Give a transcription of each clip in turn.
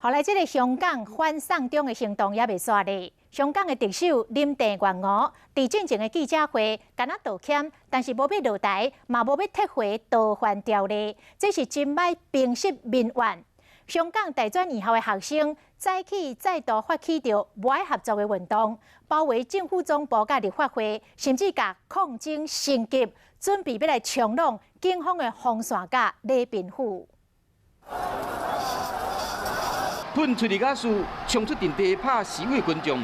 後來，這个香港反送中的行動猶未煞咧。香港的特首林鄭月娥佇進前的記者會，敢若道歉，但是無欲落台，嘛無欲撤回逃犯條例，這是真歹平息民怨。香港大專院校的學生早起再度發起著無愛合作的運動，包圍政府總部佮立法會，甚至共抗爭升級，準備欲來衝挵警方的防線佮禮賓府。噴催淚瓦斯，衝出陣地拍示威群眾，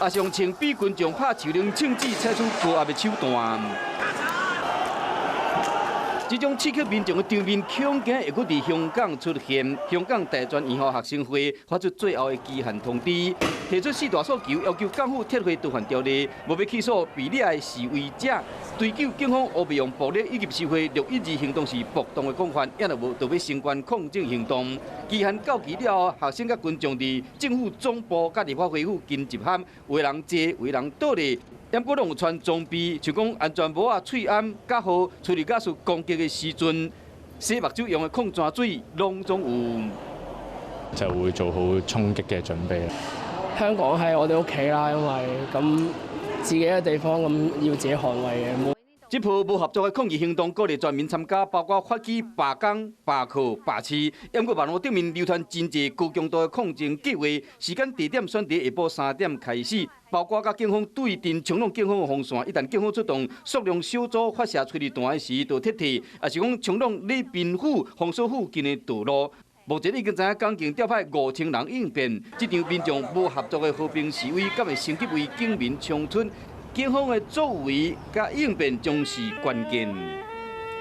也上穿比群眾拍樹奶槍子，採取高壓的手段。這種刺激民眾的場面，恐驚會閣佇香港出現。香港大專院校學生會發出最後的期限通知，提出四大訴求，要求港府撤回逃犯條例，無欲起訴被掠的示威者，追究警方烏白用暴力以及收回612行動是暴動的講法，抑若無就欲升懸抗爭行動。期限到期了後，學生佮群眾佇政府總部佮立法會附近集合，有人坐，有人倒咧。毋過攏有穿裝備，像講安全帽仔、喙罨、佮予催淚瓦斯攻擊的時陣，洗目睭用的礦泉水，攏總有。就會做好衝擊嘅準備。香港係我哋屋企啦，因為咁自己嘅地方咁要自己捍衛嘅。這波無合作的抗議行動，鼓勵全民參加，包括發起罷工、罷課、罷市。毋過網路頂面流傳真濟高強度的抗爭計劃，時間地點選佇下晡3點開始，包括佮警方對陣衝挵警方的防線，一旦警方出動，數量小組發射催淚彈的時，就撤退，抑是講衝挵禮賓府封鎖附近的道路。目前已經知影港警調派5000人應變，這場民眾無合作的和平示威，敢會升級為警民衝突？警方的作為佮應變將是關鍵。